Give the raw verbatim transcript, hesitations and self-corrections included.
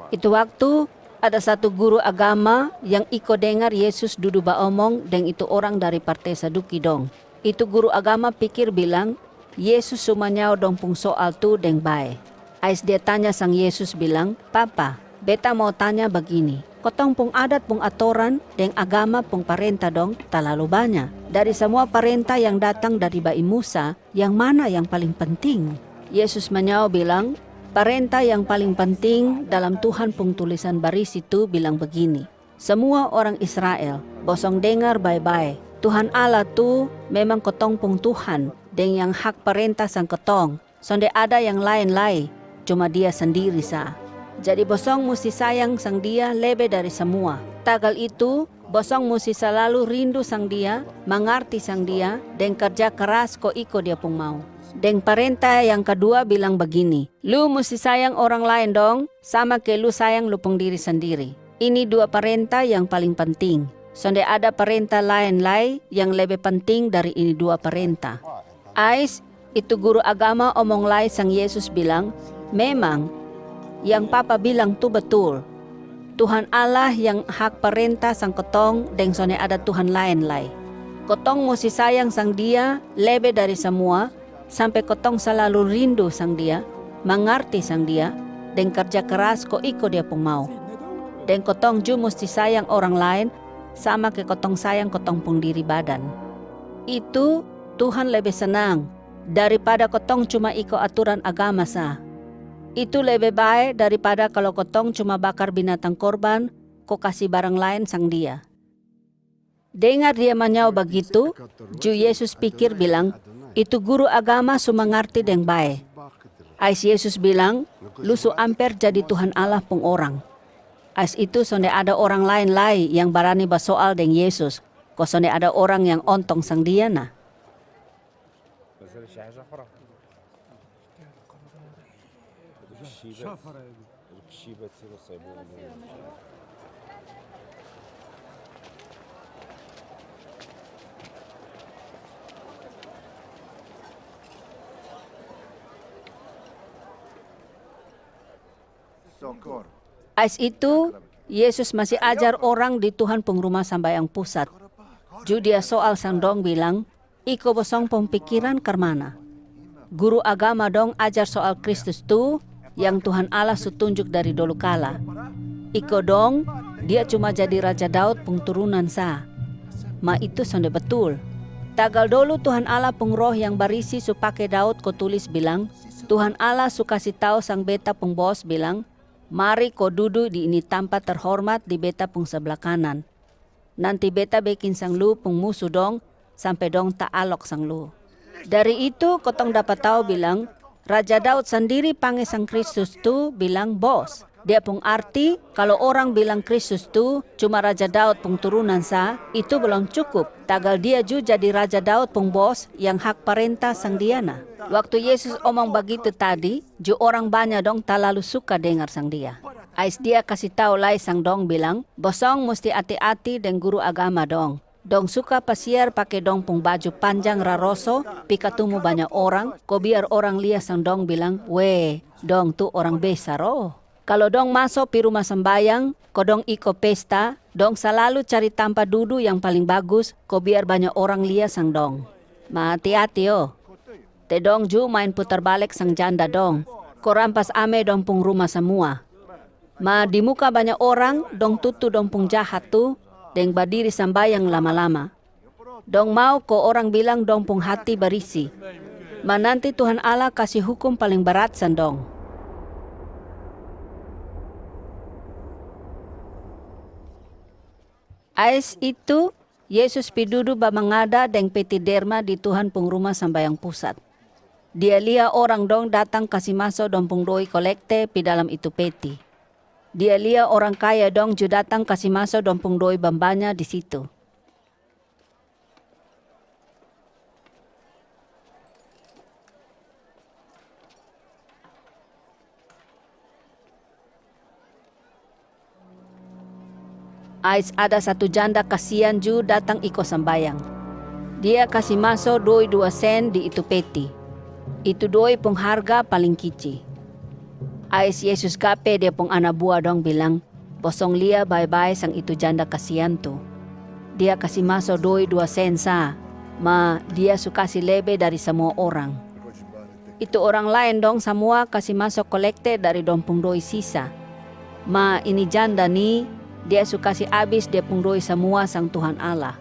Itu waktu, ada satu guru agama yang iko dengar Yesus dudu baomong deng itu orang dari parte Saduki dong. Itu guru agama pikir bilang, Yesus su manyao dong pung soal tu deng bae. Ais dia tanya sang Yesus bilang, "Papa, beta mau tanya bagini, kotong pung adat pung atoran deng agama pung parenta dong talalu banya. Dari samua parenta yang datang dari bai Musa, yang mana yang paling penting?" Yesus manyao bilang, "Parenta yang paling penting dalam Tuhan pung tulisan barisi tu bilang bagini, 'Samua orang Israel, bosong dengar bae-bae. Tuhan Allah tu memang kotong pung Tuhan, deng yang hak parenta sang kotong. Sonde ada yang laen lai, cuma Dia sandiri sa. Jadi bosong musti sayang sang Dia lebe dari samua. Tagal itu, bosong musti salalu rindu sang Dia, mangarti sang Dia, deng karja karas ko iko Dia pung mau.' Deng parenta yang kadua bilang bagini, 'Lu musti sayang orang laen dong, sama ke lu sayang lu pung diri sandiri. Ini dua parenta yang paling penting. Sonde ada parenta laen lai yang lebe penting dari ini dua parenta.'" Ais itu guru agama omong lai sang Yesus bilang, "Memang, yang Papa bilang tu batul. Tuhan Allah yang hak parenta sang kotong deng sonde ada Tuhan laen lai. Kotong musti sayang sang Dia lebe dari samua, sampe kotong salalu rindu sang Dia, mangarti sang Dia, deng karja karas ko iko Dia pung mau. Deng kotong ju musti sayang orang laen, sama ke kotong sayang kotong pung diri badan. Itu Tuhan lebe sanang daripada kotong cuma iko aturan agama sa. Itu lebe bae daripada kalo kotong cuma bakar binatang korban ko kasi barang laen sang Dia." Dengar dia manyao bagitu, ju Yesus pikir bilang, "Itu guru agama su mangarti deng bae." Ais Yesus bilang, "Lu su amper jadi Tuhan Allah pung orang." Ais itu sonde ada orang laen lai yang barani basoal deng Yesus, ko sonde ada orang yang ontong sang Dia na. Ais itu, Yesus masi ajar orang di Tuhan pung Ruma Sambayang Pusat. Ju Dia soal sang dong bilang, "Iko bosong pung pikiran karmana? Guru agama dong ajar soal Kristus tu, yang Tuhan Allah su tunjuk dari dolu kala. Iko dong, Dia cuma jadi Raja Daud pung turunan sa. Ma itu sonde batul. Tagal dolu Tuhan Allah pung Roh yang Barisi su pake Daud ko tulis bilang, 'Tuhan Allah su kasi tau sang beta pung bos bilang, mari ko dudu di ini tampa terhormat di beta pung sabla kanan. Nanti beta bekin sang lu pung musu dong, sampe dong ta'alok sang lu.' Dari itu kotong dapa tau bilang, Raja Daud sandiri pange sang Kristus tu bilang Bos. Dia pung arti, kalo orang bilang Kristus tu cuma Raja Daud pung turunan sa, itu belom cukup. Tagal Dia ju jadi Raja Daud pung Bos yang hak parenta sang Dia na." Waktu Yesus omong bagitu tadi, ju orang banya dong talalu suka dengar sang Dia. Ais Dia kasi tau lai sang dong bilang, "Bosong musti ati-ati deng guru agama dong. Dong suka pasiar pake dong pung baju panjang raroso, pi katumu banya orang, ko biar orang lia sang dong bilang, 'Wee, dong tu orang besar o.' Kalo dong maso pi ruma sambayang, ko dong iko pesta, dong salalu cari tampa dudu yang paling bagus, ko biar banya orang lia sang dong. Ma ati-ati o. Te dong ju maen putar balek sang janda dong, ko rampas ame dong pung ruma samua. Ma di muka banya orang, dong tutu dong pung jahat tu, deng badiri sambayang lama-lama. Dong mau ko orang bilang dong pung hati barisi. Ma nanti Tuhan Allah kasi hukum paling barat sang dong." Ais itu, Yesus pi dudu bamangada deng peti derma di Tuhan pung Ruma Sambayang Pusat. Dia lia orang dong datang kasi maso dong pung doi kolekte pi dalam itu peti. Dia lia orang kaya dong ju datang kasi maso dong pung doi bambanya di situ. Ais ada satu janda kasian ju datang iko sambayang. Dia kasi maso doi dua sen di itu peti. Itu doi pung harga paling kici. Ais Yesus gape dia pung ana bua dong bilang, "Bosong lia bae-bae sang itu janda kasian tu. Dia kasi maso doi dua sen sa, ma dia su kasi lebe dari samua orang. Itu orang laen dong samua kasi maso kolekte dari dong pung doi sisa. Ma ini janda ni, dia su kasi abis dia pung doi samua sang Tuhan Allah."